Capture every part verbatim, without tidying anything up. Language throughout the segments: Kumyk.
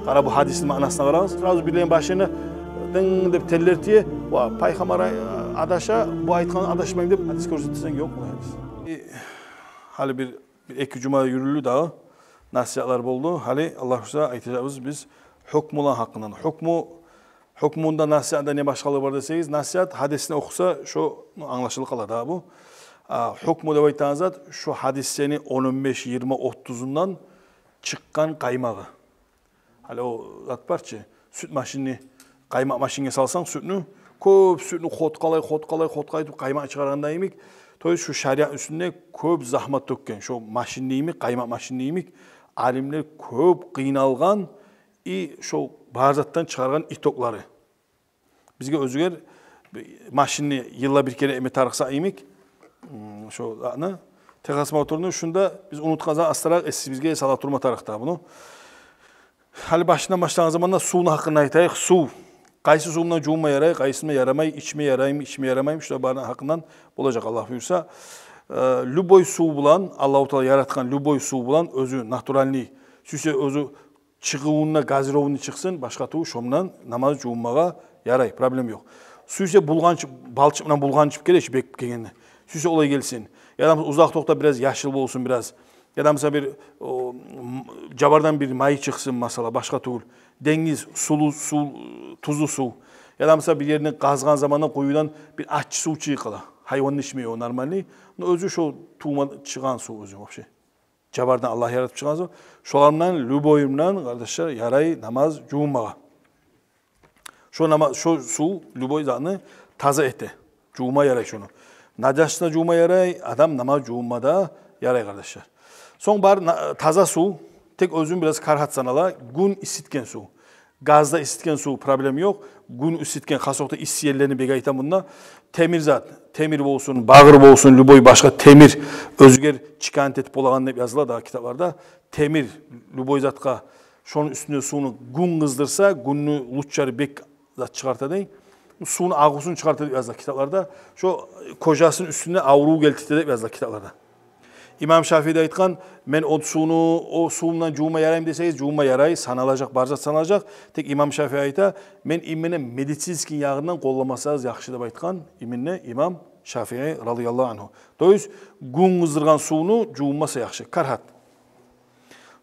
Къара бу гьадисни маънасына къарагъыз. Сразу бирлени башына дынг деп терлер тие. Ва пайхаммар ай-, адаша, бу айтгъан адашмайм деп гьадис гёрсетсенг, ёкъ бу гьадис. Э, гьали бир, бир-эки жума юрюлдю дагъы. Насигьатлар болду. Гьали Аллагь буюрса айтажакъбыз биз гьукмуланы гьакъындан. Гьукму, гьукмунда, насигьатда не башгъалыгъы бар десегиз, насигьат гьадисни охуса шо англашылып къала дагъы бу. А, гьукму деп айтагъан зат, шо гьадисни он, он беш, йигирма, отузундан чыкъгъан къаймагъы. Гьали о зат бар чы, сют машинни, къаймакъ машинге салсанг сютню, кёп сютню хоткъалай, хоткъалай, хоткъалай туруп къаймакъ чыгъаргъанда йимик. То есть шу шариат уьстюнде кёп загьмат тёкген, шо машинни йимик, къаймакъ машинни йимик, алимлер кёп къыйналгъан, и шо бар затдан чыгъаргъан итоглары. Бизге оьзюгер машинни йылда бир керен этме тарыкъ са йимик, м, шо затны, техосмотрну, шунда биз унутгъан зат астаракъ эсибизге сала турма тарыкъ да буну. Гьали башындан башлагъан заманда сувну гьакъында айтайыкъ. Сув. Къайсы сув булан жувунма ярай, къайсы булан ярамай, ичме яраймы, ичме ярамаймы, шулар барыны гьакъындан болажакъ, Аллагь буюрса. Э, любой сув булан, Аллагьу Таала яратгъан любой сув булан, оьзю натуральный, сюйсе оьзю чыгъывунда газированный чыкъсын, башгъа тюгюл, шо булан намаз жувунмагъа ярай, проблема ёкъ. Сюйсе булгъанч, балчыкъ булан булгъанчып геле чи бек гелгенде. Сюйсе олай гелсин. Яда узакъ токътап бираз яшыл болсун бираз. Яда, масала, бир, о, м, жабардан бир май чыкъсын, масала, башгъа тюгюл. Денгиз, сулу сув, тузлу сув. Яда, масала, бир ерни къазгъан заманда къуюдан бир аччы сув чыгъып къала. Гьайван ичмей о, нормальный. Но оьзю шо тувма чыгъагъан сув оьзю вообще. Жабардан Аллагь яратып чыгъагъан сув. Шолар булан, любой булан, къардашлар, ярай намаз жувунмагъа. Шо нама-, шо сув любой затны таза эте. Жувма ярай шону. Нажасына жувма ярай, адам намаз жувунма да ярай, къардашлар. Сонг бар на-, таза сув, тек оьзюн бираз карагьат санала, гюн иситген сув. Газда иситген сув, проблема ёкъ. Гюн иситген, хасокъда исси ерлени бек айтаман мунда. Темир зат, темир болсун, багъыр болсун, любой башгъа темир, оьзюгер чиканить этип болагъан деп языла дагъы китапларда. Темир, любой затгъа, шону уьстюнде сувну гюн къыздырса, гюнню лучлары бек зат чыгъарта дей. Сувну агъусун чыгъарта деп языла китапларда. Шо кожасыны уьстюнде аврув гелтирте деп языла китапларда. Имам Шафии де айтгъан, мен о сувну, о сув булан жувма яраймы десегиз, жувма ярай, саналажакъ, бар зат саналажакъ. Тек Имам Шафии айта, мен именно медицинский ягъындан къолламасагъыз яхшы деп айтгъан, именно Имам Шафии радияллагьу аньгьу. То есть, гюн къыздыргъан сувну жувунмаса яхшы, карагьат.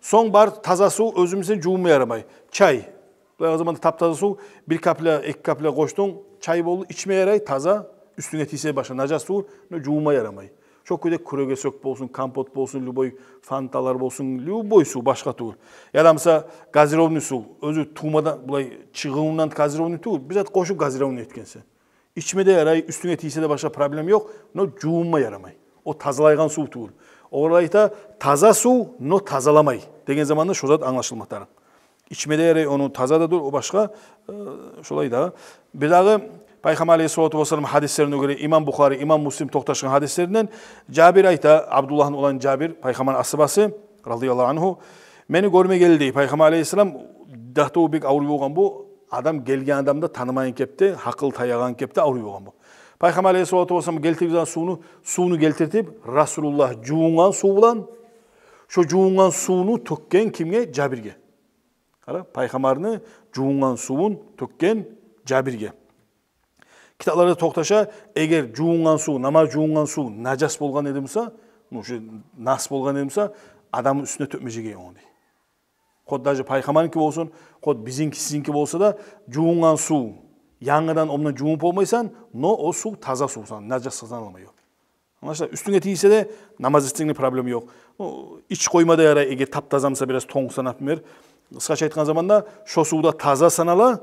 Сонг бар таза сув, оьзю булан жувунма ярамай. Чай. Булай о заманда тап-таза сув, бир капля, эки капля къошдунг, чай болду, ичме ярай, таза, уьстюнге тийсе башгъа нажас сув, но жувунма ярамай. Шо кюйде кюрегесек болсун, компот болсун, любой фанталар болсун, любой сув, башгъа тюгюл. Яда, масала, газированный сув, оьзю тувмадан, булай чыгъывундан газированный тюгюл, бир зат къошуп газированный этгенсен. Ичме де ярай, уьстюнге тийсе де башгъа проблема ёкъ, но жувунма ярамай. О тазалайгъан сув тюгюл. Олар айта, таза сув, но тазаламай деген заманда шо зат англашылма тарыкъ. Ичме де ярай, ону таза да дюр, о башгъа, э, шолай да. Бир дагъы Пайхаммар алейгьиссалату вассалам гьадислерине гёре, Имам Бухари, Имам Муслим токъташгъан гьадислеринден, Жабир айта, Абдуллагьны уланы Жабир, Пайхаммарны асгьабасы, радияллагьу аньгьу, мени гёрме гелди Пайхаммар алейгьиссалам, дагъы бек авруй болгъан бу адам, гелген адамны да танымайгъан кепде, гьакъыл таягъан кепде авруй болгъан бу. Пайхаммар алейгьиссалату вассалам гелтирген сувну, сувну гелтиртип, Расулуллагь жувунгъан сув булан, шо жувунгъан сувну тёкген кимге? Жабирге. Къара, Пайхаммарны жувунгъан сувун тёкген Жабирге. Китапларда токъташа, эгер жувунгъан сув, намаз жувунгъан сув нажас болгъан эди буса, ну, шу нас болгъан эди буса, адамны уьстюне тёкмежек эди ону, дей. Хоть даже Пайхаммарныки болсун, хоть бизинки, сизинки болса да, жувунгъан сув, янгыдан ондан жувунуп болмайсан, но о сув таза сув сан, нажас саналмай о. Англашыла, уьстюнге тийсе де, намаз этсенг де проблема ёкъ. Ну, ич къойма да ярай, эгер тап-таза буса, бираз тонгса, например. Къысгъача айтгъан заманда, шо сув да таза санала,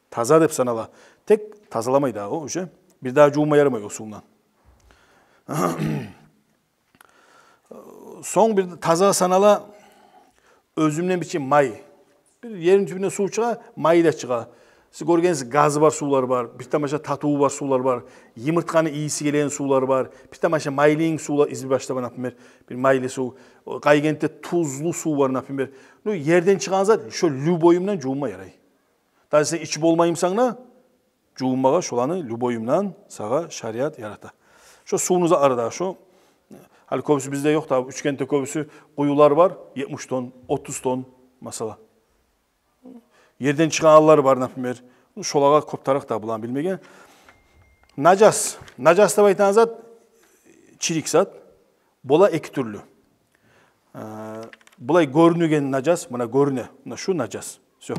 таза деп санала. Тек тазаламай дагъы о уже. Бир дагъы жувунма ярамай о сув булан. Сонг бир таза санала, оьзюнден бичи май. Бир ерни тюбюнден сув чыгъа, май да чыгъа. Сиз гёргенсиз, газы бар сувлар бар, бир тамаша татыву бар сувлар бар, йымырткъаны ийиси гелеген сувлар бар, бир тамаша майлы сувлар, изби башда бар, например, бир майлы сув, къайгентде тузлу сув бар, например. Ну, ерден чыгъагъан зат, шо любой булан жувунма ярай. Даже сен ичип болмаймысан да, жувунмагъа шоланы любой булан сагъа шариат ярата. Шо сувну затлары да шо. Гьали кёбюсю бизде ёкъ да, Учкентде кёбюсю къуюлар бар, етмиш тонн, отуз тонн, масала. ерден чыгъагъанлар бар, например. Шолагъа кёп тарыкъ да буланы билмеге. Нажас. Нажас деп айтагъан зат чирик зат. Бола эки тюрлю. Э, булай гёрюнеген нажас, муна гёрюне. Муна шу нажас. Всё.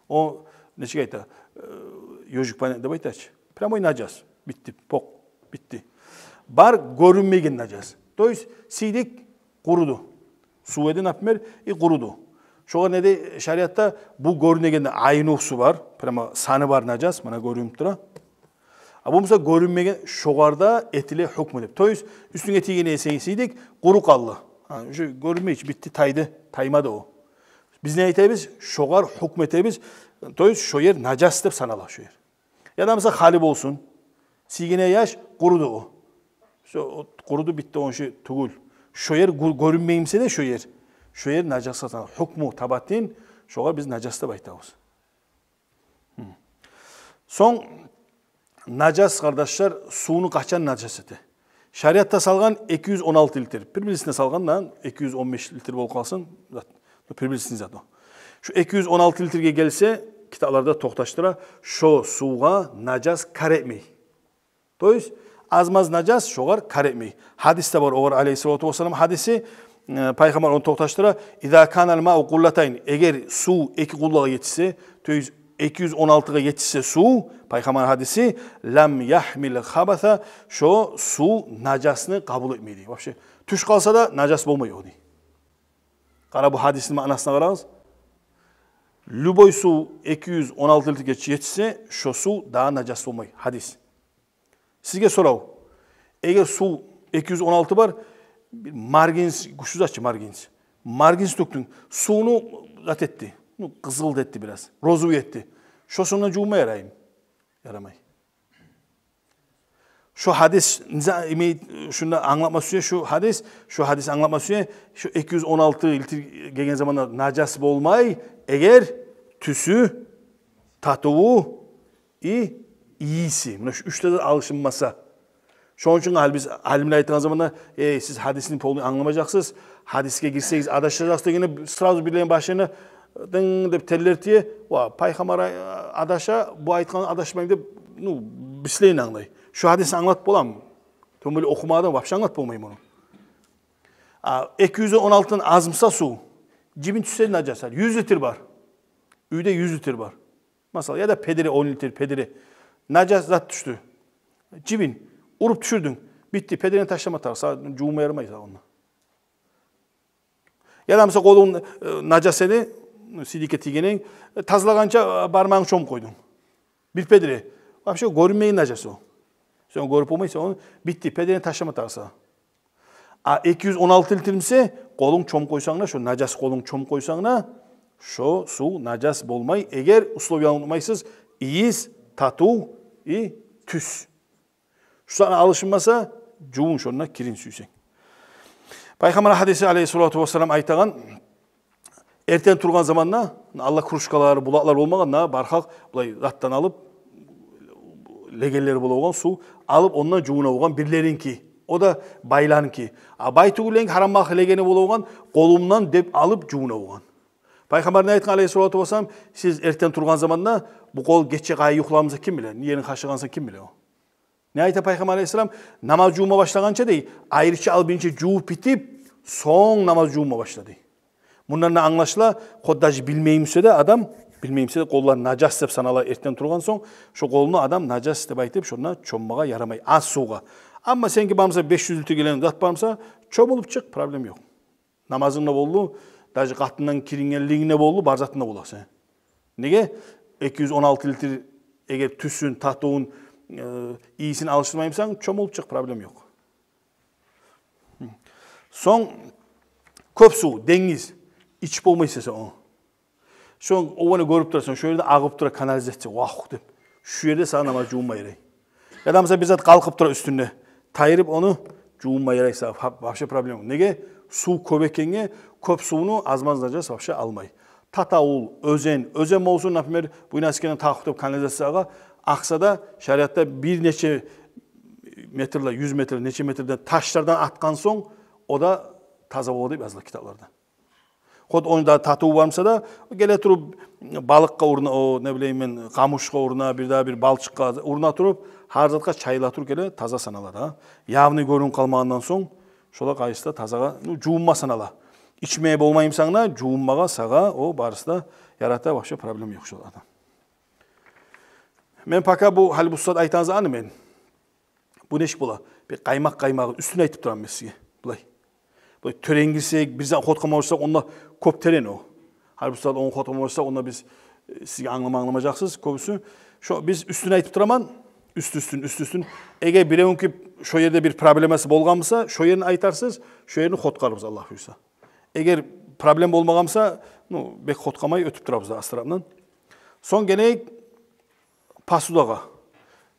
О, нечик айта? Э, ёжик понятно деп айта чы. Прямой нажас. Битди, покъ, битди. Бар гёрюнмеген нажас. То есть сийдик къуруду. Сув эди, например, и къуруду. Шогъар не дей шариатда? Бу гёрюнеген айну сув бар, прямо саны бар нажас, муна гёрюнюп тура. А бу буса гёрюнмеген, шогъар да этиле гьукму деп. То есть уьстюнге тийген эсенг сийдик, къуру къалды. Гьа, уже гёрюнмей чи, битди, тайды, таймады о. Биз не этебиз? Шогъар гьукму этебиз. То есть шо ер нажас деп санала шо ер. Яда буса хали болсун. Сийгенде яш, къуруду о. Всё, о къуруду, битди, ончу тюгюл. Шо ер гё-, гёрюнмей буса да шо ер. Шо ер нажасгъа санала. Гьукму табатын, шогъар биз нажас деп айтабыз. Сонг нажас, къардашлар, сувну къачан нажас эте? Шариатда салгъан эки юз он алты литр. Приблизительно салгъан да, эки юз он беш литр болуп къалсын. Зат, приблизительно зат о. Шу эки юз он алты литрге гелсе, китапларда токъташдыра, шо сувгъа нажас кар этмей. То есть аз-маз нажас шогъар кар этмей. Гьадис де бар огъар, алейгьиссалату вассалам гьадиси, э, пайхаммар ону токъташдыра: «Иза канал мау къуллатайн», эгер сув эки къуллагъа етишсе, то есть эки юз он алтыгъа етишсе сув, пайхаммар гьадиси, «лам ягьмил хабаса», шо сув нажасны къабул этмей дей. Вообще тюш къалса да нажас болмай о дей. Къара, бу гьадисни маънасына къарагъыз. Любой сув эки юз он алты литрге етишсе, шо сув дагъы нажас болмай. Гьадис. Сизге сорав. Эгер сув эки юз он алты бар, бир марганец, гючлю зат чы марганец. Марганец тёкдюнг, сувну зат этди. Ну, къызгъылт этди бираз. Розовый этди. Шосундан жувма яраймы? Ярамай. Шо гьадис не за-, имеет, шунда англатма сюе, шо гьадис, шо гьадис англатма сюе, шо эки юз он алты литр гелген заманда нажас болмай, эгер тюсю, татыву, и ийиси. Муна шу уьч де зат алышынмаса. Шону учун гьали биз алимлер айтагъан заманда: «Эй, сиз гьадисни полный англамажакъсыз, гьадисге гирсегиз адашажакъсыз», — дегенде, сразу бирлерини башына дынг деп теллер тие, «Ва, пайхаммар ай-, адаша, бу айтгъан адашмаймы», — деп, ну, бислейин англай. Шу гьадисни англатып боламы? Тем более охумагъан адам вообще англатып болмай муну. А эки юз он алтыдан аз буса сув, жибин тюшсе нажас, юз литр бар. Уьйде юз литр бар. Масала, яда педире, он литр педире. Нажас зат тюшдю. Жибин, уруп тюшюрдюнг. Битди, педирени ташлама тарыкъ, сагъа жувма ярамай сагъа онда. Яда буса къолунг, э, нажас эди, сийдикге тийгенинг, э, тазалагъанча, э, бармагъынг чомуп къойдунг. Бир педире. Вообще гёрюнмейген нажас о. Сен гёрюп болмайсан ону, битди, педирени ташлама тарыкъ сагъа. А эки юз он алты литр буса, къолунг чомуп къойсанг да, шо нажас къолунг чомуп къойсанг да, шо сув нажас болмай, эгер условияны унутмайсыз: ийис, татыв и тюс. Шу затны алышынмаса, жувун шонда, кирин сюйсенг. Пайхаммар гьадиси, алейгьиссалату вассалам, айтагъан: эртен тургъан заманда, алда кружкалар, булакълар болмагъан да, бар халкъ булай затдан алып, легенлери бола болгъан, сув алып, ондан жувуна болгъан бирлеринки, о да байланки. А бай тюгюлленки, гьарам малкъ легени бола болгъан, къолундан деп алып жувуна болгъан. Пайхаммар не айтгъан, алейгьиссалату вассалам: сиз эртен тургъан заманда, бу къол гече къайда юхлай буса ким биле, не ерин къашагъан буса ким биле о. Не айта пайхаммар алейгьиссалам? Намаз жувма башлагъанча дей, айрыча алып биринчи жувуп битип, сонг намаз жувма башла дей. Мундан да англашыла, къо даже билмей буса да адам, билмей буса да, къоллар нажас деп санала эртен тургъан сонг, шо къолну адам нажас деп айтып, шонда чоммагъа ярамай, аз сувгъа. Амма сеники бар буса, беш юз литр гелген зат бар буса, чомулуп чыкъ, проблема ёкъ. Намазынг да болду, даже къатындан кирингенлигинг де болду, бар затынг да болду сени. Неге? Эки юз он алты литр, эгер тюсюн, татывун, э, ийисин алышдырмай бусанг, чомулуп чыкъ, проблема ёкъ. Сонг кёп сув, денгиз, ичип болмайсан сен ону. Шону, ону гёрюп турасан, шо ерде агъып тура канализация, вах деп. Шу ерде сагъа намаз жувунма ярай. Яда буса бир зат къалкъып тура уьстюнде. Тайдырып ону, жувунма ярай сагъа, вообще проблема. Неге? Сув кёп экенге, кёп сувну аз-маз нажас вообще алмай. Татавул, оьзен, оьзен болсун, например, Буйнакскиден тагъып туруп канализациягъа акъса да, шариатда бир нече метрлер, юз метр, нече метрден ташлардан атгъан сонг, о да таза бола деп языла китапларда. Хоть онда татыву бармаса да, геле туруп балыкъгъа уруна, о, не билейим мен, къамушгъа уруна, бир дагъы бир балчыкъгъа уруна туруп, гьар затгъа чайыла туруп геле, таза санала да. Явный гёрюнюп къалмагъандан сонг, шола къайсы да тазагъа, ну, жувунма санала. Ичме болмаймысан да, жувунмагъа сагъа, о, барысы да ярата, вообще проблема ёкъ шоларда. Мен пока бу, гьали бу сагьат айтагъан затны мен, бу нечик бола? Бир къаймакъ къаймагъы уьстюн айтып тураман мен сизге. Булай. Булай тёрен гирсек, бир зат хотгъама башсакъ, онда кёп терен о. Гьали бу сагьат ону хотгъама башсакъ, онда биз, э, сизге англама англамажакъсыз кёбюсю. Шо биз уьстюн айтып тураман, уьст-уьстюн, уьст-уьстюн. Эгер биревнюки шо ерде бир проблемасы болгъан буса, шо ерин айтарсыз, шо ерин хотгъарбыз, Аллагь буюрса. Эгер проблем болмагъан буса, ну, бек хотгъамай оьтюп турабыз да астарапдан. Сонг гелейик посудагъа.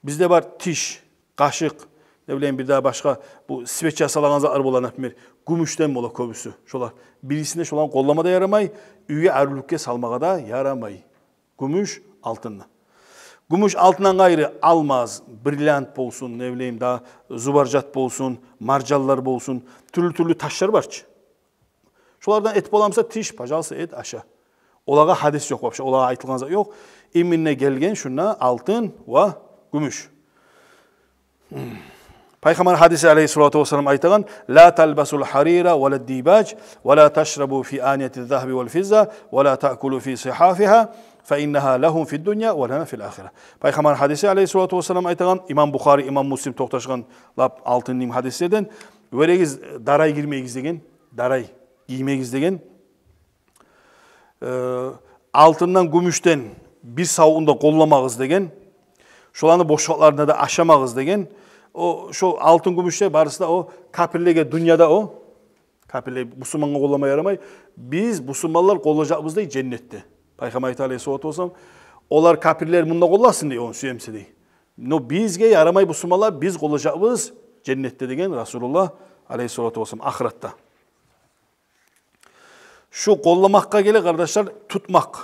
Бизде бар тиш, къашыкъ, не билейим, бир дагъы башгъа, бу свеча салагъан затлар бола, например, гюмюшден бола кёбюсю. Шолар. Бирисин де шоланы къоллама да ярамай, уьйге арувлукъгъа салмагъа да ярамай. Гюмюш, алтынны. Гюмюш, алтындан къайры алмаз, бриллиант болсун, не билейим, дагъы зубаржат болсун, маржанлар болсун, тюрлю-тюрлю ташлар бар чы. Шолардан этип боламыса тиш, пожалуйста, эт, аша. Олагъа гьадис ёкъ вообще, олагъа айтылгъан зат ёкъ. Именно гелген шунда алтын ва гюмюш. Пайхаммар гьадиси алейгьиссалату вассалам айтагъан: «Ла талбасул гьарира ва ла дибаж, ва ла ташрабу фи анияти загьаби вал физза, ва ла таъкулу фи сигьафигьа, фа иннагьа лагьум фид дунья ва лана фил ахира». Пайхаммар гьадиси алейгьиссалату вассалам айтагъан, имам Бухари, имам Муслим токъташгъан лап алтын йимик гьадислерден: «Вёрегиз, дарай гиймегиз», – деген, дарай гиймегиз деген. Э, алтындан, гюмюшден бир савутун да къолламагъыз деген. Шоланы бошгъаларында да ашамагъыз деген. О, шо алтын, гюмюш де барысы да о капирлеге дюньяда о. Капирлер, бусурмангъа къоллама ярамай. Биз, бусурманлар, къоллажакъбыз дей женнетде. Пайхаммар айта алейгьиссалату вассалам, олар, капирлер, мунда къолласын дей, ону сюемсе дей. Но бизге ярамай, бусурманлар, биз къоллажакъбыз женнетде деген Расулуллагь алейгьиссалату вассалам, ахыратда. Шу къолламакъгъа геле, къардашлар, тутмакъ.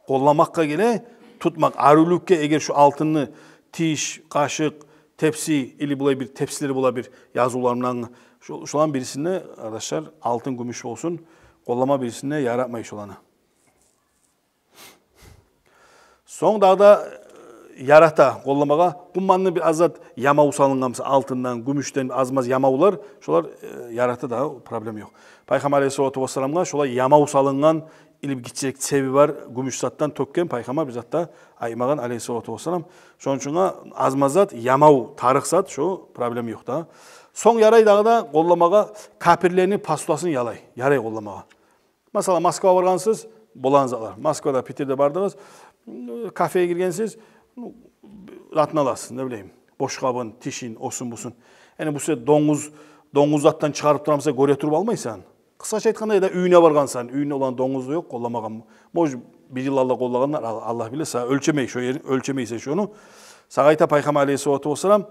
Къолламакъгъа геле тутмакъ. Арувлукъгъа, эгер шу алтынны тиш, къашыкъ, тепси, или булай бир тепсилер бола бир язывлар булан, шу, шуланы бирисин де, къардашлар, алтын, гюмюш болсун, къоллама бирисин де яратмай шуланы. Сонг дагъы да, э, ярата къолламагъа, къумманны бир аз зат ямав салынгъан буса, алтындан, гюмюшден аз-маз ямавлар, шолар, э, ярата да, проблема ёкъ. Пайхаммар алейгьиссалату вассаламгъа шолай ямав салынгъан, или гиччирек цеви бар гюмюш затдан тёкген, пайхаммар бир зат да айтмагъан алейгьиссалату вассалам. Шону учун аз-маз зат ямав, тарыкъ зат, шо проблема ёкъ да. Сонг ярай дагъы да къолламагъа капирлени посудасын ялай, ярай къолламагъа. Масала, Москвагъа баргъансыз, болагъан затлар. Москвада, Питерде бардыгъыз, кафеге гиргенсиз, ну, затын аласыз, не билейим, бошгъабын, тишин, осун-бусун. Яни бу сен донгуз, донгуз затдан чыгъарып турамыса, гёре туруп алмайсан. Къысгъача айтгъанда, яда уьюне баргъансан, уьюнде оланы донгузу ёкъ, къолламагъан. Может, бир йыл алда къоллагъанлар, Ал-, Аллагь биле, сагъа оьлчемей, шо ерин оьлчемейсе шону. Сагъа айта Пайхаммар алейгьиссалату вассалам,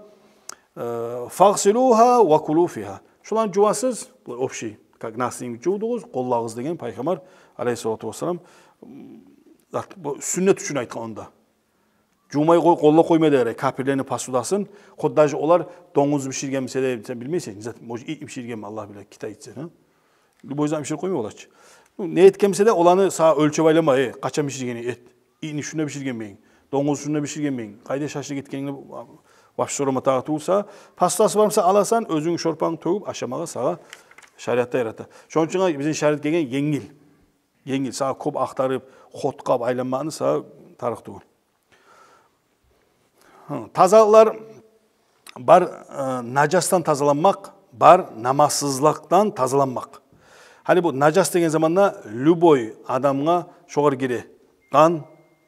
э, «Фагъсилугьа ва кулу фигьа». Шоланы жувасыз, бу общий, как нас йимик жувдугъуз, къоллагъыз деген Пайхаммар алейгьиссалату вассалам. М, зат, бу сюннет учун айтгъан онда. Жувмай къой-, къоллап къойма да ярай капирлени посудасын. Хоть даже олар донгуз биширген буса да, сен билмейсен, не зат, может, ит биширгенми, Аллагь биле, китайцы, гьа? Любой зат биширип къоймай олар чы. Ну, не этген буса да, оланы сагъа оьлчеп айлама, э, къачан биширгенинг эт. Итни шунда биширгенмисен, донгузну шунда биширгенмисен, къайда шашлык этгенингни вообще сорама тарыкъ тюгюл сагъа. Посудасы бармыса, аласан, оьзюнг шорпанг тёгюп ашамагъа сагъа шариатда ярата. Шону учун бизин шариат гелген енгил. Енгил, сагъа кёп ахтарып, хотгъап айланмакъны сагъа тарыкъ тюгюл. Гьы, тазалыкълар бар, э, нажасдан тазаланмакъ, бар намазсызлыкъдан тазаланмакъ. Гьали бу нажас деген заманда любой адамгъа шогъар гире. Къан,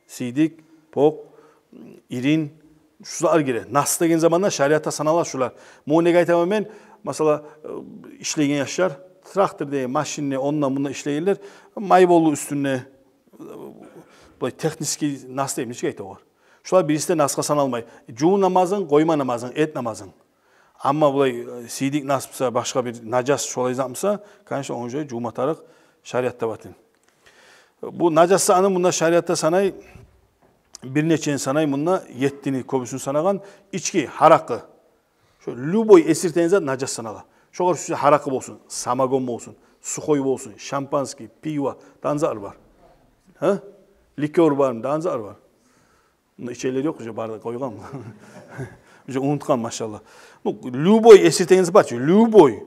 сийдик, покъ, ирин, шулар гире. Нас деген заманда шариатда санала шулар. Муну неге айтаман мен? Масала, э, ишлейген яшлар, трактор де, машин де, онда-мунда ишлейгенлер, май болду уьстюнде, э, бу технический нас дейми, нечик айта огъар? Шулар бириси де насгъа саналмай. Жувун намазынг, къойма намазынг, эт намазынг. Амма булай, э, сийдик нас буса, башгъа бир нажас шолай зат буса, конечно, ону уже жувма тарыкъ шариатда батын. Бу нажас затны мунда шариатда санай, бир нечени санай, мунда еттини кёбюсюн санагъан, ички, гьаракъы. Шо любой эсиртеген зат нажас санала. Шогъар сюйсе гьаракъы болсун, самогон болсун, Сухой болсун, шампанский, пиво, дагъы не затлар бар? Гьа? Ликёр бармы, дагъы не затлар бар? Муну ичегенлер ёкъ, уже бары да къойгъан. Уже унутгъан, машаллагь. Ну, любой эсиртеген зат бар чы, любой.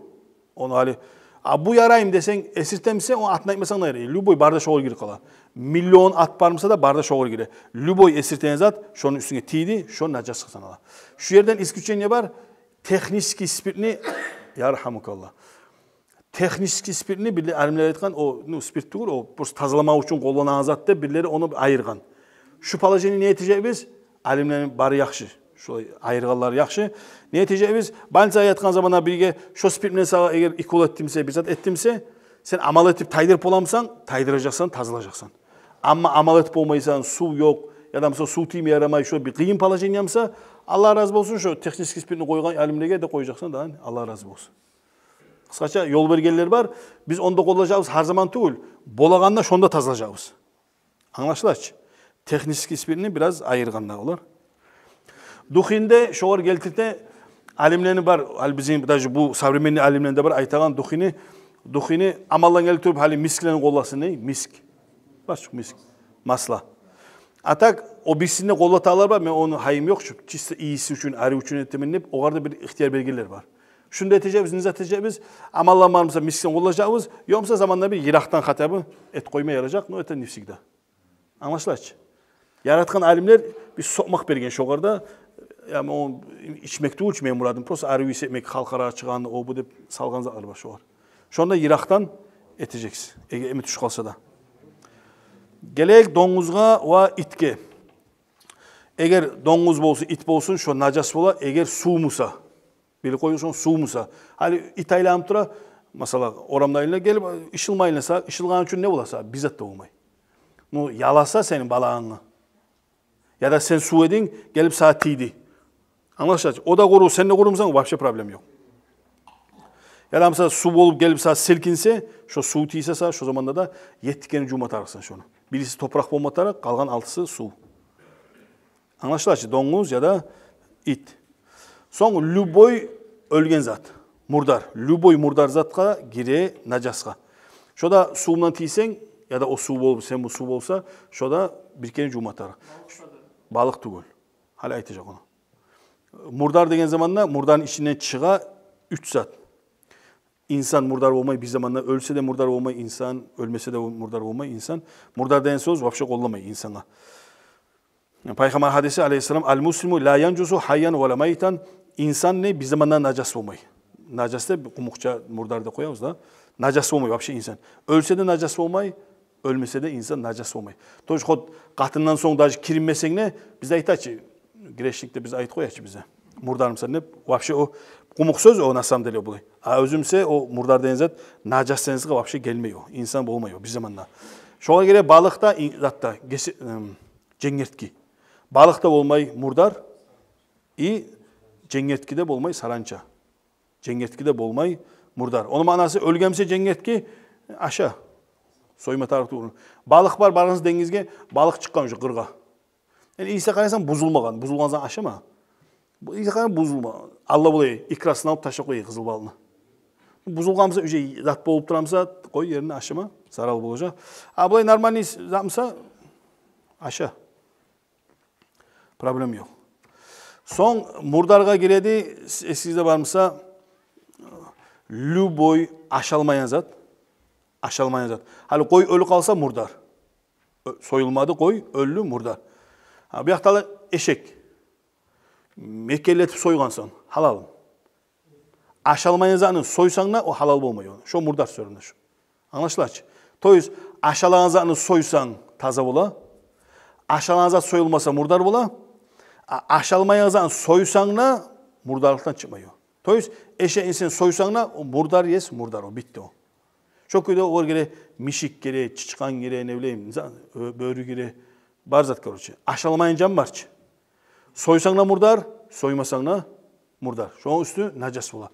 Ону гьали, а бу яраймы десенг, эсиртемисе, ону атын айтмасанг да ярай. Любой бары да шогъар гирип къала. Миллион ат бармыса да, бары да шогъар гире. Любой эсиртеген зат шону уьстюнге тийди, шо нажасгъа санала. Шу ерден исключение бар. Технический спиртни, ярхамукаллагь. Технический спиртни, бир де алимлер айтгъан, о, ну, спирт тюгюл, о просто тазаламакъ учун къолланагъан зат деп, бирлери ону айыргъан. Шу положение не этежекбиз? Алимлени бары яхшы. Шулай айыргъанлар яхшы. Не этежекбиз? Больницагъа ятгъан заманда бирге шо спирт булан сагъа эгер укол этдимсе, бир зат этдимсе, сен амал этип тайдырып боламысан? Тайдыражакъсан, тазалажакъсан. Амма амал этип болмайсан, сув ёкъ, яда, мисал, сув тийме ярамай, шо бир къыйын положениямыса, Аллагь рази болсун, шо технический спиртни къойгъан алимлеге де къояжакъсан да, Аллагь рази болсун. Къысгъача, ёл бергенлер бар. Биз онда къоллажакъбыз гьар заман тюгюл, болагъанда шонда тазалажакъбыз. Англашыла чы? Технический спиртни бираз айыргъан да олар. Духинде шогъар гелтирте алимлени бар, гьали бизин даже бу современный алимлени де бар айтагъан духини, духини амалдан гелип туруп, гьали мисклени къолласын дей, миск. Бар чы миск. Масла. А так, о бирисин де къоллатагъанлар бар, мен ону гьайым ёкъ, шу чисто ийиси учун, арив учун этемен деп, огъар да бир ихтияр бергенлер бар. Шуну да этежекбиз, не зат этежекбиз? Амалдан бармыса, мискни къоллажакъбыз, ёкъмуса заманда бир йыракъдан хотя бы этип къойма яражакъ, но это не всегда. Англашыла чы? Яратгъан алимлер бир сокъмакъ берген шогъар да, яни о ичмек тюгюл чю мени мурадым, просто арив ийис этмек, халкъ арагъа чыгъагъанда о бу деп салгъан затлар бар шогъар. Шону да йыракъдан этежексиз, эгер эми тюшюп къалса да. Гелейик донгузгъа ва итге. Эгер донгуз болсун, ит болсун, шо нажас бола, эгер сувмуса. Билип къоюгъуз, шо сувмуса. Гьали ит айланып тура, масала, орамда айлана, гелип ышылма айланса, ышылгъаны учун не боласа? Бир зат да болмай. Ну, яласа сени балагъынгны. Яда сен сув эдинг, гелип сагъа тийди. Англашыла чы? О да къуру, сен де къурумусан, вообще проблема ёкъ. Яда, масала, сув болуп гелип сагъа силкинсе, шо сув тийсе сагъа, шо заманда да етти керен жувма тарыкъсан шону. Бириси топуракъ болма тарыкъ, къалгъан алтысы сув. Англашыла чы, донгуз яда ит. Сонг любой оьлген зат, мурдар. Любой мурдар затгъа гире нажасгъа. Шо да сувундан тийсенг, яда о сув болуп, сен бу сув болса, шо да бир керен жувма тарыкъ. Балыкъ тюгюл. Гьали айтажакъ ону. Мурдар деген заманда мурдарны ичинден чыгъа уьч зат. Инсан мурдар болмай бир заманда, оьлсе де мурдар болмай инсан, оьлмесе де мурдар болмай инсан. Мурдар деген сёз вообще къолламай инсангъа. Пайхаммар гьадиси алейгьиссалам: «Ал-муслиму ла янжусу гьайян ва ла майтан». Инсан не бир заманда нажас болмай. Нажас деп къумукъча мурдар деп къоябыз да. Нажас болмай вообще инсан. Оьлсе де нажас болмай, оьлмесе де инсан нажас болмай. То есть хоть къатындан сонг даже киринмесенг де, бизде айта чы, грешник деп биз айтып къоя чы бизде. Мурдармысан деп, вообще о къумукъ сёз о, на самом деле, булай. А оьзюмсе о мурдар деген зат нажас деген затгъа вообще гелмей о. Инсан болмай о бир заманда. Шогъар гире балыкъ да, ин-, зат да, геси-, эм, женгертги. Балыкъ да болмай мурдар, и женгертги де болмай саранча. Женгертги де болмай мурдар. Ону маънасы, оьлгенмисе женгертги, аша. Сойма тарыкъ тюгюл. Балыкъ бар, баргъансыз денгизге, балыкъ чыкъгъан уже къыргъа. Энни ийисине къарайсан, бузулмагъан, бузулгъан затны ашама. Бу ийисине къарайсан, бузулма. Алла булай икрасын алып ташлап къоя къызыл балыкъны. Бузулгъанмыса, уже зат болуп турамыса, къой ерине, ашама, зарал болажакъ. А булай нормальный затмыса, аша. Проблема ёкъ. Сонг мурдаргъа гиреди, с-, эсигизде бармыса, любой ашалмайгъан зат, ашалмайгъан зат. Гьали къой оьлюп къалса, мурдар. Оь-, союлмады къой, оьлдю, мурдар. Гьа, бу якъда эшек. Мекенлетип сойгъансан, гьалал. Ашалмайгъан затны сойсанг да, о гьалал болмай о. Шо мурдар сёрюнде шо. Англашыла чы? То есть, ашалагъан затны сойсанг, таза бола. Ашалагъан зат союлмаса, мурдар бола. А ашалмайгъан затны сойсанг да, мурдарлыкъдан чыкъмай о. То есть, эшекни сен сойсанг да, о мурдар есть, мурдар о, битди о. Шо кюйде огъар гире мишик гире, чычкъан гире, не билейим, за-, бёрю гире, бар зат, короче. Ашалмайгъан жан бар чы. Сойсанг да мурдар, соймасанг да мурдар. Шону уьстю нажас бола.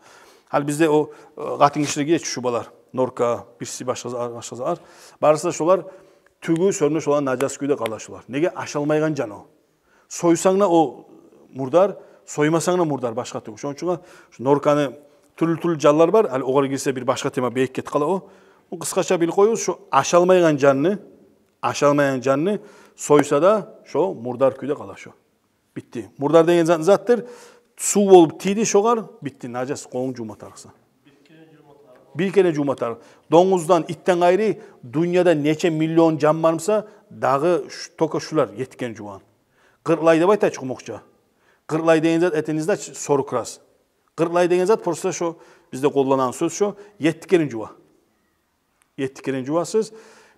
Гьали бизде о, э, къатынгишилер гие чы шубалар, норка, бириси башгъа зат, башгъа зат. Барысы да шолар тюгю сёрюнде шолар нажас кюйде къала шолар. Неге? Ашалмайгъан жан о. Сойсанг да о мурдар, соймасанг да мурдар, башгъа тюгю. Шону учун шу норканы тюрлю-тюрлю жанлар бар. Гьали огъар гирсе бир башгъа тема, бек гетип къала о. Къысгъача билип къоюгъуз, шо ашалмайгъан жанны, ашалмайгъан жанны сойса да, шо мурдар кюйде къала шо. Битди. Мурдар деген зат, затдыр, сув болуп тийди шогъар, битди, нажас, къолунг жувма тарыкъсан. Бир керен жувма тарыкъ. Донгуздан, итден къайры дюньяда нече миллион жан бар буса, дагъы ш-, только шулар етти керен жувагъан. Къыркълай деп айта чы къумукъча. Къыркълай деген зат, это не значит сорок раз. Къыркълай деген зат просто шо бизде къолланагъан сёз шо, етти керен жува. Етти керен жувасыз.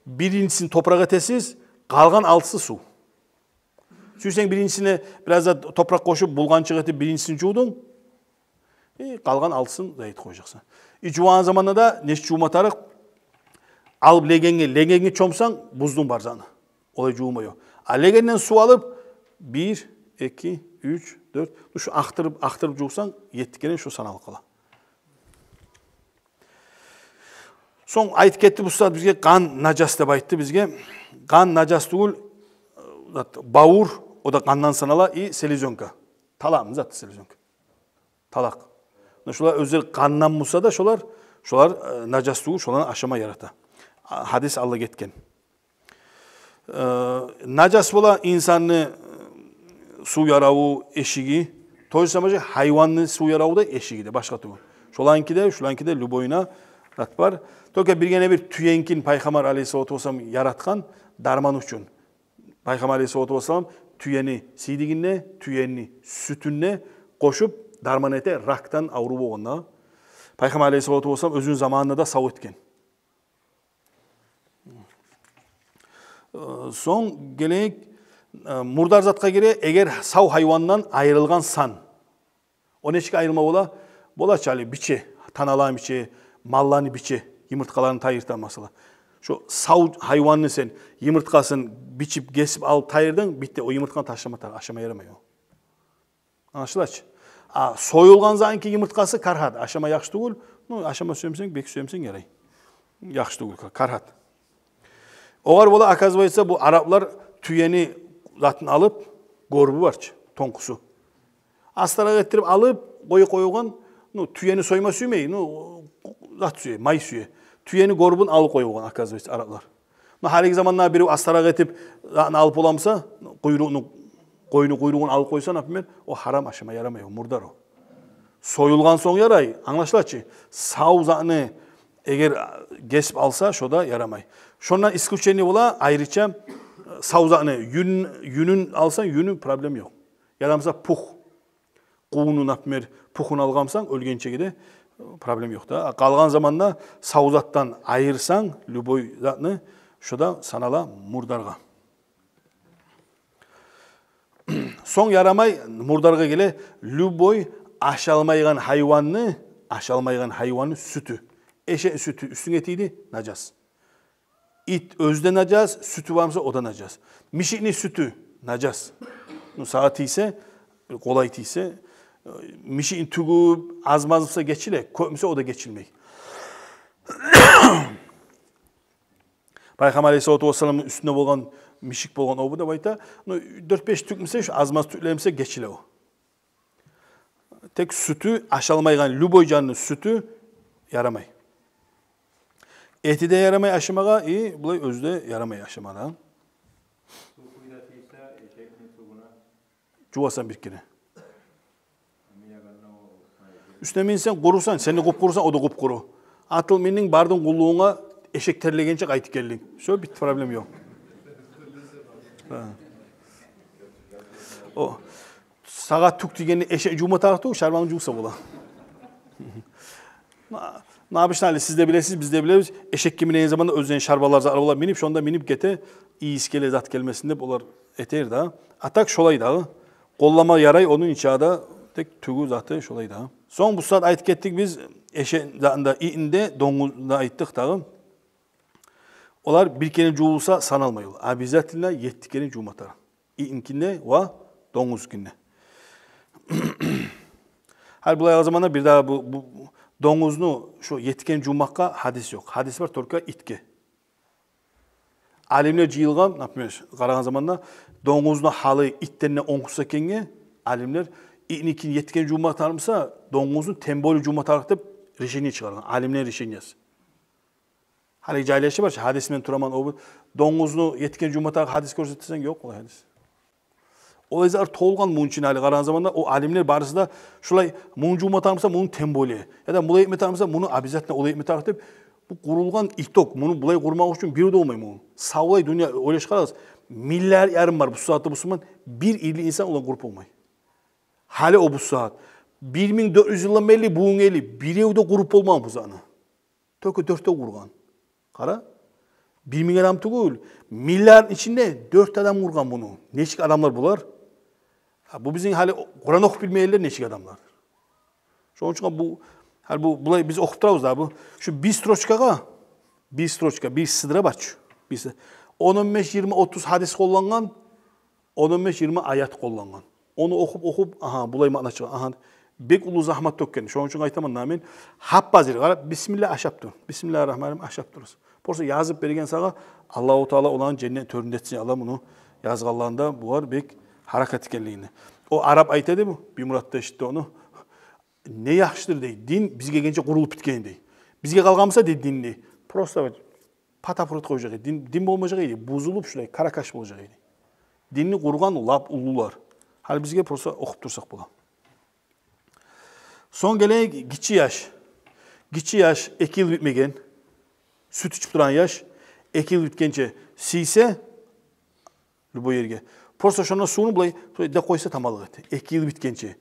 Биринчисин топуракъ этесиз, къалгъан алтысы сув. Сюйсенг биринчисине бираз да топуракъ къошуп, булгъанчыкъ этип, биринчисин жувдунг. Э, къалгъан алтысын да этип къояжакъсан. И жувагъан заманда да нечик жувма тарыкъ? Алып легенге, легенге чомсанг, буздунг бар затны. Олай жувма ёкъ. А легенден сув алып, бир, эки, уьч, дёрт, шу ахтырып, ахтырып жувсанг, етти керен шо саналып къала. Сонг айтып гетди, бу сагьат бизге къан нажас деп айтды бизге. Къан нажас тюгюл, зат, бавур, о да къандан санала, и селезёнка. Талакъмы зат селезёнка? Талакъ. Муна шолар оьзлер къандан буса да шолар, шолар, э, нажас тюгюл, шоланы ашама ярата. А, гьадис алда гетген. Э, нажас бола инсанны, э, сув яраву, эшиги, то же самое же гьайванны сув яраву да, эшиги де, башгъа тюгюл. Шоланки де, шуланки де, любойуна зат бар. Только бир гене бир тюенкин Пайхаммар алейгьиссалату вассалам яратгъан дарман учун. Пайхаммар алейгьиссалату вассалам тюени сийдигине, тюени сютюне къошуп дарман эте, ракдан аврув болгъанда. Пайхаммар алейгьиссалату вассалам оьзюню заманында да сав этген. Э, сонг гелейик, э, мурдар затгъа гире, эгер сав гьайвандан айрылгъан сан. О нечик айрылма бола? Бола чы гьали биче, таналаны биче, малланы биче, йымырткъаларын тайдырта масала. Шо сав гьайванны сен йымырткъасын бичип, гесип алып тайдырдынг, битди, о йымырткъаны ташлама тарыкъ, ашама ярамай о. Англашыла чы. А союлгъан затныки йымырткъасы карагьат, ашама яхшы тюгюл. Ну, ашама сюемсенг, бек сюемсенг, ярай. Яхшы тюгюл, ка-, карагьат. Огъар бола, оказывается, бу араплар тюени затын алып, горбу бар чы, тонкусу. Астаракъ этдирип алып, къоюп къоюгъан, ну, тюени сойма сюймей, ну, зат сюе, май сюе. Тюени горбун алып къоюгъан, оказывается, араплар. Муна гьалиги заманда бирев астаракъ этип, затны алып боламса, къуйрукъну, къойну къуйругъун алып къойса, например, о гьарам, ашама ярамай, о мурдар о. Союлгъан сонг ярай, англашыла чы. Сав затны эгер гесип алса, шо да ярамай. Шондан исключение бола, айрыча, сав затны юн-, юнюн алсанг, юню, проблем ёкъ. Яда масала пух. Къувну, например, пухун алгъан бусанг, оьлгенчеге де, э, проблем ёкъ да. Къалгъан заманда сав затдан айырсанг, любой затны, шо да санала мурдаргъа. Сонг ярамай, мурдаргъа геле, любой ашалмайгъан гьайванны, ашалмайгъан гьайванны сютю. Эшекни сютю уьстюнге тийди, нажас. Ит оьзю де нажас, сютю бар буса, о да нажас. Мишикни сютю нажас. Ну, сагъа тийсе, бир къолай тийсе, э, мишикни тюгюп, аз-маз буса гечиле, кёп буса о да гечилмей. Пайхаммар алейгьиссалату вассаламны уьстюнде болгъан мишик болгъан о бу деп айта. Ну, дёрт-беш тюк буса, шу аз-маз тюклер буса гечиле о. Тек сютю, ашалмайгъан любой жанны сютю ярамай. Эти де ярамай ашамагъа, и булай оьзю де ярамай ашамагъа. Сув къуйда тийсе, эшекни тюгюне. Жувасан бир керен. Уьстюне минсенг, къурусан, сен де къуп-къурусан, о да къуп-къуру. Атылып миндинг, бардынг къуллугъунга, эшек терлегенче къайтып гелдинг. Всё, битди, проблем ёкъ. Гьа. О, сагъа тюк тийгенде эшек жувма тарыкъ тюгюл, шарбангны жувса бола. Ма-, ма обычно гьали сиз де билесиз, биз де билебиз, эшекге минеген заманда оьзлени шарбалар, затлар бола, минип, шонда минип гете, ийис геле, зат гелмесин деп олар этер да. А так шолай дагъы. Къоллама ярай, ону ичи де тек тюгю, заты шолай дагъы. Сонг бу сагьат айтып гетдик биз, эшек затында, итинде, донгузда айтдыкъ дагъы. Олар бир керен жувулса саналмай ол. Обязательно етти керен жувма тарыкъ. Итинкинде ва донгузункинде. Гьали булай алгъан заманда бир дагъы бу, бу донгузну шо етти керен жувмакъгъа гьадис ёкъ. Гьадис бар только итге. Алимлер жыйылгъан, например, къарагъан заманда донгузну гьалы итден де онгсуз экенге, алимлер итинкин етти керен жувма тарыкъ буса, донгузну тем более жувма тарыкъ деп решение чыгъаргъан. Алимлер решениясы. Гьали жагьил яшлар бар чы, гьадис мен тураман, о бу донгузну етген жума тарыкъ гьадис гёрсетсенг, ёкъ олай гьадис. Олай зат толгъан мунчу, гьали къарагъан заманда о алимлер барысы да шулай, мунчу жума тарыкъ буса, муну тем более. Яда булай этме тарыкъ буса, муну обязательно олай этме тарыкъ деп, бу къурулгъан итог. Муну булай къурмакъ учун бир де болмай муну. Савлай дюнья, ойлашып къарагъыз. Миллиард ярым бар бу сагьатда бусурман, бир илли инсан олай къуруп болмай. Гьали о бу сагьат. Бир минг дёрт юз йылдан берли бугюнге ерли бирев де къуруп болмагъан бу затны. Тёкю дёртев къургъан. Къара. Бир минг адам тюгюл, миллиард ичинде дёрт адам къургъан муну. Нечик адамлар булар? Гьа, бу бизин гьали Къуран охуп билмейгенлер нечик адамлардыр. Шону учун бу, гьали бу, булай биз охуп турабыз да бу. Шу бир строчкагъа, бир строчка, бир сыдыра бар чы. Бир сы-, он, он беш, йигирма, отуз гьадис къоллангъан, он, он беш, йигирма аят къоллангъан. Ону охуп, охуп, агьа, булай маъна чыгъа, агьа, бек уллу загьмат тёкген. Шону учун айтаман да мен, гьап-гьазир, къара, бисмилла ашап тур. Бисмиллягьи ррагьмани ррагьим ашап тур. Просто язып берген сагъа, Аллагьу Таала оланы женнет тёрюнде этсин, Аллагь, муну язгъанланы да, булар бек гьаракат этгенлигине. О арап айта эди бу, Биймурат да эшитди ону. Не яхшыдыр дей, дин бизге гелгенче къурулуп битген дей. Бизге къалгъан буса дей дин дей, просто патапурут къояжакъ эди. Дин, дин болмажакъ эди, бузулуп шулай каракаш болажакъ эди. Динни къургъан лап уллулар. Гьали бизге просто охуп турсакъ бола. Сонг гелейик гиччи яш. Гиччи яш, эки йыл битмеген, сют ичип турагъан яш, эки йыл битгенче сийсе, любой ерге, просто шонда сувну булай, булай деп къойса таманлыкъ эди. Эки йыл битгенче.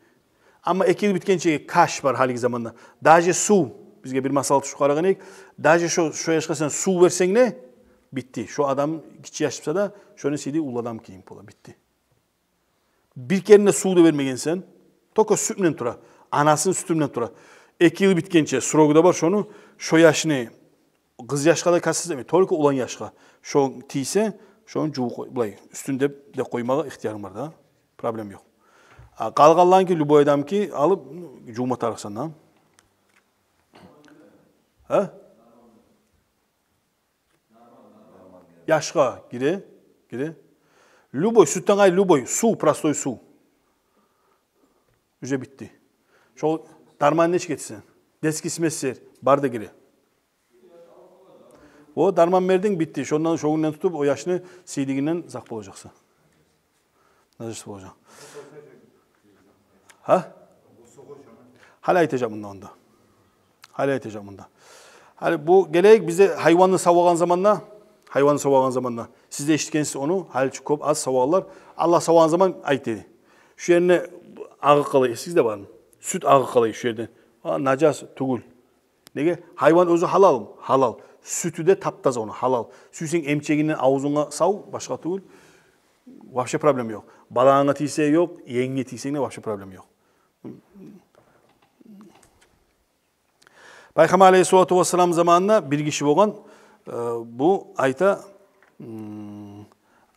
Амма эки йыл битгенче каш бар гьалиги заманда. Даже сув, бизге бир масала тюшюп къарагъан эдик. Даже шо, шо яшгъа сен сув берсенг де, битди. Шо адам гиччи яш буса да, шону сийдиги уллу адам ким бола, битди. Бир керен де сув да бермегенсен, только сют булан тура. Анасыны сютю булан тура. Эки йыл битгенче срогу да бар шону, шо яшны, къыз яшгъа да касса этмей, только улан яшгъа. Шо тийсе, шону жувуп къой, булай, уьстюн деп, деп къоймагъа ихтиярынг бар да. Проблема ёкъ. А къалгъанларынки, любой адамки алып, жувма тарыкъсан да. Гьа? Яшгъа гире, гире. Любой, сютден къайры любой, сув, простой сув. Уже битди. Шо дарман нечик этесен? Детский смесьлер бар да гире. О дарман бердинг, битди. Шондан, шо гюнден тутуп о яшны сийдигинден узакъ болажакъсан. Нажас болажакъ. Гьа? Гьали айтажакъ мунда онда. Гьали айтажакъ мунда. Гьали бу гелейик, бизде гьайванны савагъан заманда, гьайванны савагъан заманда, сиз де эшитгенсиз ону, гьали чы кёп аз савагъанлар. Аллагь савагъан заман айта эди: шу ерине агъып къалай, эсигизде бармы? Сют агъып къалай шу ерден. А, нажас тюгюл. Неге? Гьайван оьзю гьалал, гьалал. Сютю де тап-таза ону, гьалал. Сюйсенг эмчегинден авзунга сав, башгъа тюгюл. Вообще проблема ёкъ. Балагъынга тийсе ёкъ, енгинге тийсенг де вообще проблема ёкъ. Пайхаммар алейгьиссалату вассалам заманында бир гиши болгъан, э, бу айта, м,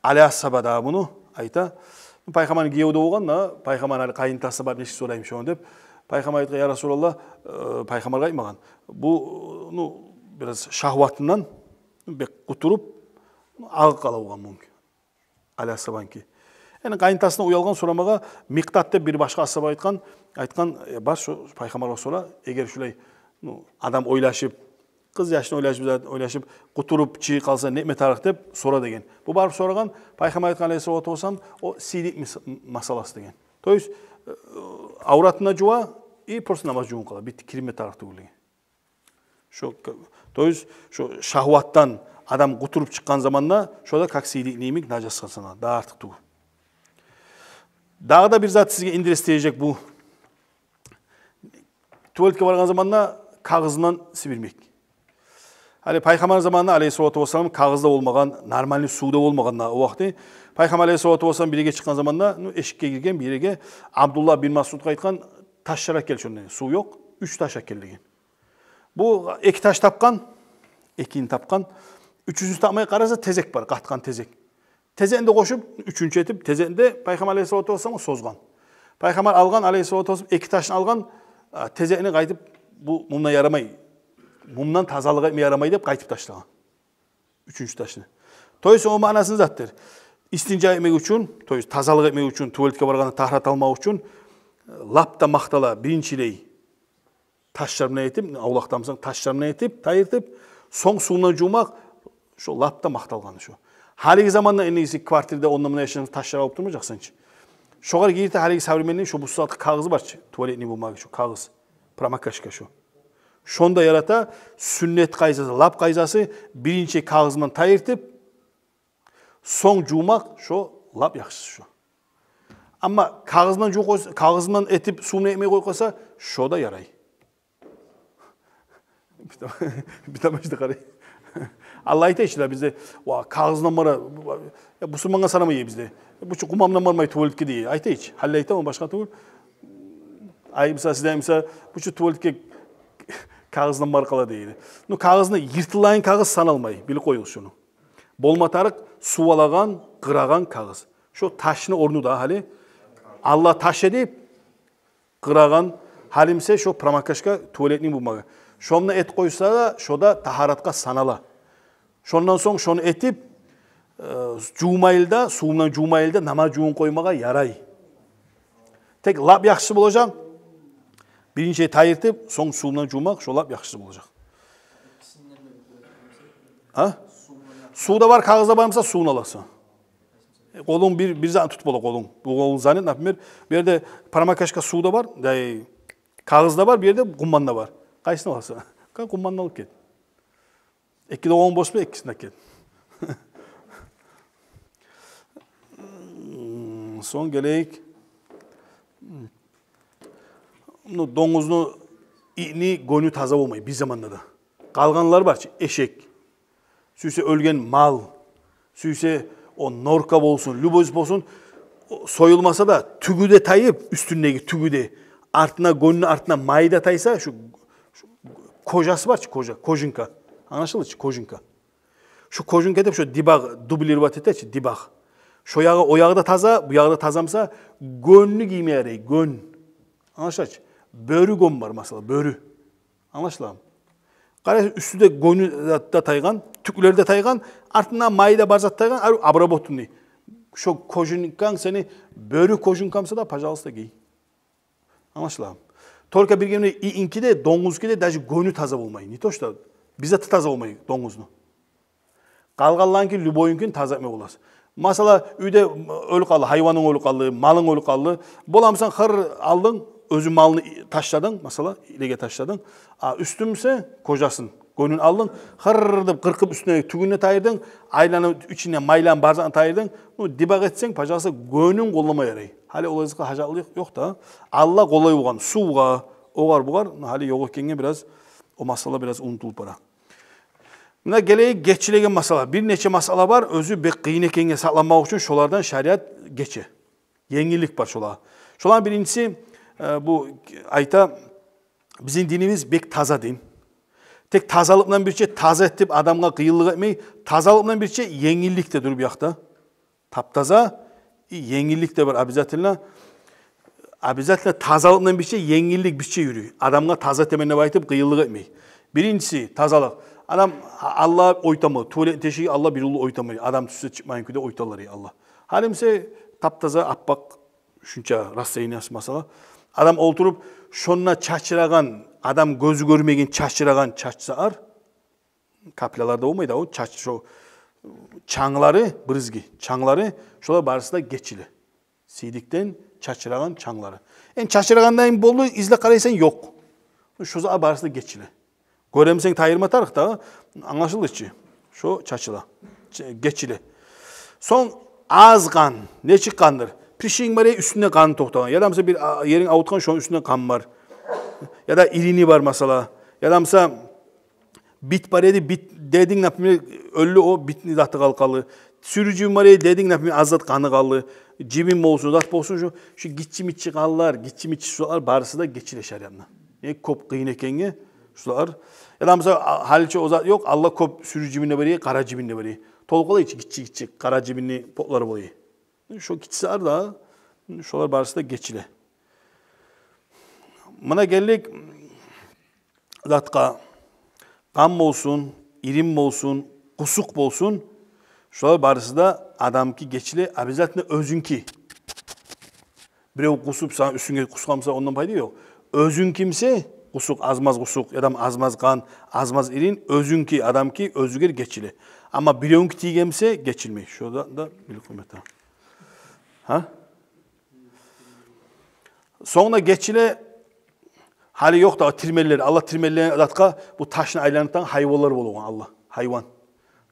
Али асгьаба да буну айта. Пайхаммарны гиеви де болгъан да, пайхаммар гьали къайынатасы бар, нечик сорайым шону деп. Пайхаммар айтгъан: «Я Расулаллагь», э, пайхаммаргъа айтмагъан. Бу, ну, бираз шагьватындан бек къутуруп, агъып къала болгъан муну, Али асгьабаныки. Энни къайынатасына уялгъан сорамагъа, Микъдат деп бир башгъа асгьаба айтгъан, айтгъан: «Э, бар, шо пайхаммаргъа сора, эгер шулай, ну, адам ойлашып, къыз яшны ойлашып, зат ойлашып, къутуруп чыгъып къалса, не этме тарыкъ деп сора», — деген. Бу барып сорагъан, пайхаммар айтгъан алейгьиссалату вассалам: «О сийдик мас-, масъаласы», — деген. То есть, э, авратына жува, и просто намаз жувунуп къала, битди, киринме тарыкъ тюгюл деген. Шо, то есть, шо шагьватдан адам къутуруп чыкъгъан заманда, шо да как сийдик йимик нажасгъа санала, дагъы артыкъ тюгюл. Дагъы да бир зат сизге индирес тиежек бу. Туалетге баргъан заманда кагъызындан сибирмек. Гьали пайхаммар заманында, алейгьиссалату вассалам, кагъыз да болмагъан, нормальный сув да болмагъан да о вакъти. Пайхаммар алейгьиссалату вассалам бир ерге чыкъгъан заманда, ну, эшикге гирген бир ерге, Абдуллагь бин Масъудгъа айтгъан: «Таш алып гел шондан, сув ёкъ, уьч таш алып гел», — деген. Бу эки таш тапгъан, экини тапгъан. Уьчюнчюсюн тапмай, къараса, тезек бар, къатгъан тезек. Тезегин де къошуп, уьчюнчю этип, тезегин де пайхаммар алейгьиссалату вассаламгъа созгъан. Пайхаммар алгъан, алейгьиссалату вассалам, эки ташны алгъан, а, тезегин къайтып, бу мундан ярамай, мундан тазалыкъ этме ярамай деп къайтып ташлагъан. Уьчюнчю ташны. То есть, о маънасы не затдыр? Истинжа этмек учун, то есть, тазалыкъ этмек учун, туалетге баргъанда тагьарат алмакъ учун, лап да макътала, биринчилей, ташлар булан этип, авлакъда бусанг, ташлар булан этип, тайдыртып, Сонг сув булан жувмакъ, шо лап да макъталгъаны шо. Гьалиги заманда энни квартирде онда-мунда яшагъан ташлар алып турмажакъсан чы. Шогъар гирте гьалиги современный, шо бу сагьатгъы кагъызы бар чы, туалетный бумага, шо кагъыз, промокашка шо. Шону да ярата, сюннет къайдасы, лап къайдасы, биринчи кагъыз булан тайдыртып, сонг жувмакъ, шо лап яхшысы шо. Амма кагъыз булан жувуп къойса, кагъыз булан этип, сув булан этмей къоюп къойса, шо да ярай. Битам-, битамажды къарай. Аллагь айта чы да бизде, ва, кагъыз булан бара, я, бусурмангъа санамай бизде. Бу чу къуман булан бармай туалетге дей. Айта чы. Гьали айтаман, башгъа тюгюл. Ай, мисал, сизде, мисал, бу чу туалетге кагъыз булан барып къала дейди. Ну, кагъызны, йыртылагъан кагъыз саналмай, билип къоюгъуз шуну. Болма тарыкъ сув алагъан, къырагъан кагъыз. Шо ташны орну да гьали. Аллагь таш этип къырагъан, гьали мисал, шо промокашка, туалетный бумага. Шону этип къойса да, шо да тагьаратгъа санала. Шондан сонг шону этип, э, жувмайлы да, сув булан жувмайлы да, намаз жувунуп къоймагъа ярай. Тек лап яхшысы болажакъ, биринчи тайдыртып, сонг сув булан жувмакъ, шо лап яхшысы болажакъ. А? Сув да бар, кагъыз да бар мисал, сув булан аласан. Э, къолунг бир, бир затны тутуп бола къолунг. Бу къолунг занят, например, бу ерде промокашка, сув да бар, дай, кагъыз да бар, бу ерде къуман да бар. Къайсын аласан? Къуманны алып гет. Эки де къолунг бос бу, экисин де гет. Сонг гелейик. Ну, донгузну, итни гёню таза болмай бир заманда да. Къалгъанлар бар чы, эшек, сюйсе оьлген мал, сюйсе о норка болсун, любой болсун, о союлмаса да, тюгю де тайып, уьстюндеги тюгю де, артына, гённю артына майы да тайса, шу, шу кожасы бар чы, кожа, кожинка. Англашылды чы, кожинка. Шу кожинка деп, шу дибагъ дублировать эте чи, дибагъ. Шо ягъы, о ягъы да таза, бу ягъы да таза буса, гённю гийме ярай, гён. Англашыла чы? Бёрю гён бар, масала, бёрю. Англашыламы? Къара, уьстю де, гёню де, де тайгъан, тюклер де тайгъан, артында майы да бар зат тайгъан, ар-, обработанный. Шо кожинканг сени бёрю кожинканг буса да, пожалуйста, гий. Англашыламы? Только бир гемде, и-, инки де, донгузнуки де даже гёню таза болмай. Не то что, бир заты таза болмай донгузну. Къалгъанларынки, любойункин таза этме боласыз. Масала, уьйде оьлюп къалды, гьайванынг оьлюп къалды, малынг оьлюп къалды. Боламысан, хыр алдынг, оьзю малны ташладынг, масала, илеге ташладынг. А уьстюн буса, кожасын, гёнюн алдынг, хыр деп къыркъып, уьстюндеги тюгюн де тайдырдынг, айланып, ичинде майланы, бар затын тайдырдынг. Ну, дибагъ этсенг, пожалуйста, гёнюн къоллама ярай. Гьали олай затгъа гьажатлыкъ ёкъ да. Аллагь къолай болгъан сувгъа, огъар-бугъар, ну, гьали ёкъ экенге бираз, о масала бираз унутулуп бара. Муна гелейик гечилеген масала. Бир нече масала бар, оьзю бек къыйын экенге сакъланмакъ учун шолардан шариат гече. Енгиллик бар шолагъа. Шоланы биринчиси, э, бу айта, бизин динибиз бек таза дин. Тек тазалыкъ булан бирче таза этип адамгъа къыйынлыкъ этмей, тазалыкъ булан бирче енгиллик де дюр бу якъда. Таптаза, и, енгиллик де бар обязательно. Обязательно тазалыкъ булан бирче енгиллик бирче юрюй. Адамгъа таза этемен деп айтып, къыйынлыкъ этмей. Биринчиси, тазалыкъ. Адам, а-, Аллагь ойтама, туалет тешиги Аллагь бир уллу ойтама. Адам тюшсе чыкъмайгъан кюйде ойталар, эй Аллагь. Гьали мисал, таптаза, аппакъ, шунча расстояниясы, масала. Адам олтуруп, шонда чачырагъан, адам гёзю гёрмейген чачырагъан чачсагъар, каплялар да болмай да, о чач-, шо чанглары, брызги, чанглары, шолар барысы да гечиле. Сийдикден чачырагъан чанглары. Энни чачырагъандан болду, излеп къарайсан, ёкъ. Шо зат барысы да гечиле. Гёремисен, тайдырма тарыкъ да, англашылды чы. Шо чачыла, ч-, гечиле. Сонг аз къан, нечик къандыр? Прыщинг бар, эй, уьстюнде къан токътагъан. Яда мисал бир, а, еринг авуртгъан, шону уьстюнде къан бар. Яда ирини бар, масала. Яда мисал бит бар эди, бит дединг, например, оьлдю, о битни заты къалып къалды. Сюрю жибин бар эди дединг, например, аз зат къаны къалды. Жибин болсун, зат болсун, шу, шу гиччи-миччи къанлар, гиччи-миччи сулар барысы да гечиле шариатда. Э, кёп къыйын экенге сулар. Яда мисал, а, гьаличе о зат ёкъ, Аллагь кёп сюрю жибин де бере, къара жибин де бере. Толуп къала ичи гиччи-гиччи къара жибинни потлары бола. Шо гиччи сулар да, шолар барысы да гечиле. Муна гелдик затгъа, къан болсун, ирин болсун, къусукъ болсун, шолар барысы да адамки гечиле, обязательно оьзюнки. Бирев къусуп, сагъа уьстюнге къусгъан буса, ондан пайда ёкъ. Оьзюнки буса, къусукъ, аз-маз къусукъ, яда аз-маз къан, аз-маз ирин, оьзюнки, адамки, оьзюгер гечиле. Амма биревнюки тийген буса, гечилмей. Шо да, да билип къойма тарыкъ. Гьа? Сонг да гечиле, гьали ёкъ дагъы тирменлер. Аллагь тирменлени затгъа, бу ташны айландырагъан гьайванлар болгъан Аллагь. Гьайван.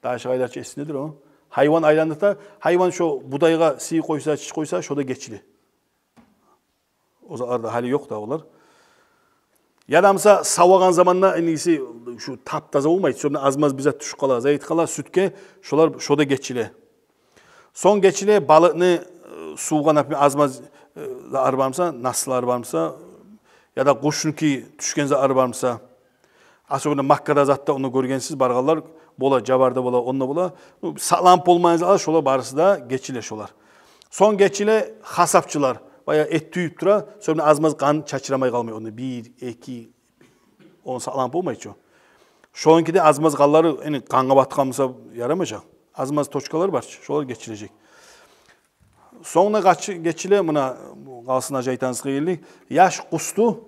Дагъы шо гьайларча эсиндедир о. Гьайван айландыра, гьайван шо будайгъа сыйыр къойса, чыч къойса, шо да гечиле. О затлар да гьали ёкъ да олар. Яда буса савагъан заманда, энниси, шу тап-таза болмай, шонда аз-маз бир зат тюшюп къала, зат этип къала, сютге, шолар, шо да гечиле. Сонг гечиле балыкъны, э, сувгъа, например, аз-маз, э, затлар бар буса, наслар бар буса, яда къушнуки тюшген затлар бар буса. Особенно Маккада затда ону гёргенсиз, баргъанлар бола, Жабарда бола, онда бола. Ну, сакъланып болмайгъан затлар, шолар барысы да гечиле шолар. Сонг гечиле хасапчылар. Баягъы эт тюйюп тура, сонг аз-маз къан чачырамай къалмай онда. Бир, эки, ону сакъланып болмай чы. Шонунки де аз-маз къанлары, яни, къангъа батгъан буса ярамажакъ. Аз-маз точкалар бар чы, шолар гечилежек. Сонг да къачы-, гечиле, муна, бу къалсын, гьажи айтагъан сыйы гелди. Яш къусду,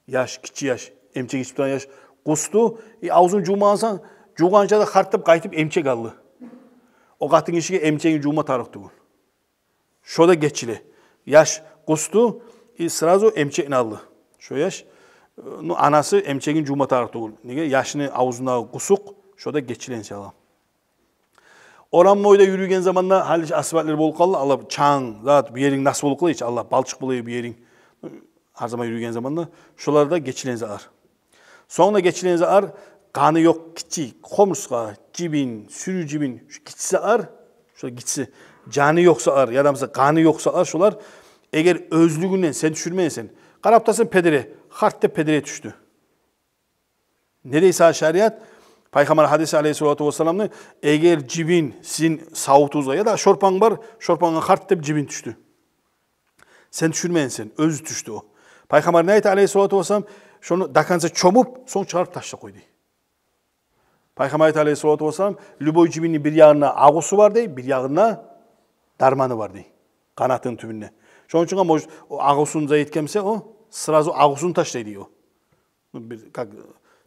яш, гиччи яш, эмчек ичип турагъан яш къусду, э, авзун жувмагъансан, жувгъанча да харт деп къайтып эмчек алды. О къатын гишиге эмчегин жувма тарыкъ тюгюл. Шо да гечиле. Яш къусду, э, сразу эмчекни алды. Шо яш, э, ну, анасы эмчегин жувма тарыкъ тюгюл. Неге? Яшны авзундагъы къусукъ, шо да гечиле, иншаллагь. Орам бойда юрюйген заманда, гьали асфальтлер болуп къалды, алар чанг, зат, бу еринг нас болуп къала, гьеч, Аллагь, балчыкъ бола бу еринг. Гьар заман юрюйген заманда, шолар да гечилеген затлар. Сонг да гечилеген затлар, къаны ёкъ гиччи хомурсгъа, жибин, сюрю жибин, шу гиччи затлар, шу гиччи, жаны ёкъ затлар, яда буса къаны ёкъ затлар, шолар, эгер оьзлюгюнден сен тюшюрмегенсен, къарап турасан педире, харт деп педире тюшдю. Не дей сагъа шариат? Пайхаммар гьадиси алейгьиссалату вассаламны, эгер жибин сизин савутугъузгъа, яда шорпанг бар, шорпангъа харт деп жибин тюшдю. Сен тюшюрмегенсен, оьзю тюшдю о. Пайхаммар не айта алейгьиссалату вассалам? Шону до конца чомуп, сонг чыгъарып ташлап къой дей. Пайхаммар айта алейгьиссалату вассалам, любой жибинни бир ягъында агъусу бар дей, бир ягъында дарманы бар дей. Къанатыны тюбюнде. Шону учун, может, о агъусун зат этген буса, о сразу агъусун ташлай дей о. Ну, бир, как,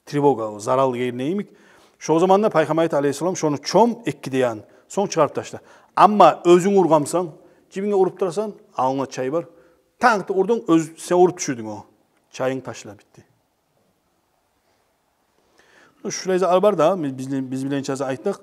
тревога, о зарал гелген йимик. Шо заманда Пайхаммар айта алейгьиссалам, шону чом эки де ягъын, сонг чыгъарып ташла. Амма оьзюнг ургъан бусанг, жибинге уруп турасан, алнынга чай бар. Танг да урдунг, оьз, сен уруп тюшюрдюнг о. Чайынг ташла, битди. Ну, шулай затлар бар да, биз, биз, биз билегенчеси айтдыкъ.